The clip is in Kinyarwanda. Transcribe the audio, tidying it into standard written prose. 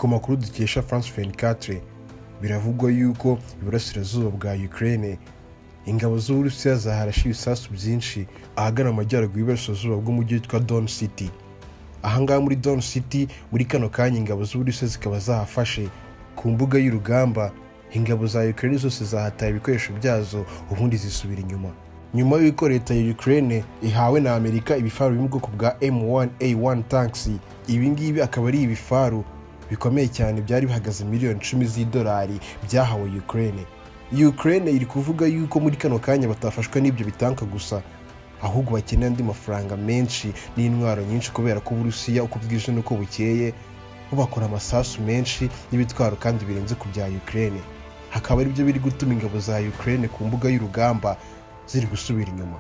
Ku makuru dukesha France 24, biravugwa yuko iburasirazuba bwa Ukraine ingabo z'Uburusiya zaharashe ibisasu byinshi ahagana mu majyaruguru y'iburasirazuba bw'umujyi witwa Don City. Ahangaha muri Don City, muri kano kanya ingabo z'Uburusiya zikaba zahafashe ku mbuga y'urugamba. Ingabo za Ukraine zose zahataye ibikoresho byazo, ubundi zisubira inyuma nyuma y'uko leta ya Ukraine ihawe na Amerika ibifaru biri mu bwoko bwa M1A1 tanks. Ibi ngibi akaba ari ibifaru bikomeye cyane byari bihagaze miliyoni 10 z'idolari byahawe Ukraine. Ukraine iri kuvuga yuko muri kano kanya batafashwa n'ibyo bitanka gusa, ahubwo bakeneye andi mafaranga menshi n'intwaro nyinshi, kubera ko Uburusiya uko bwije n'uko bukeye bo bakora amasasu menshi n'ibitwaro kandi birenze ku bya Ukraine, hakaba aribyo biri gutuma ingabo za Ukraine ku mbuga y'urugamba ziri gusubira inyuma.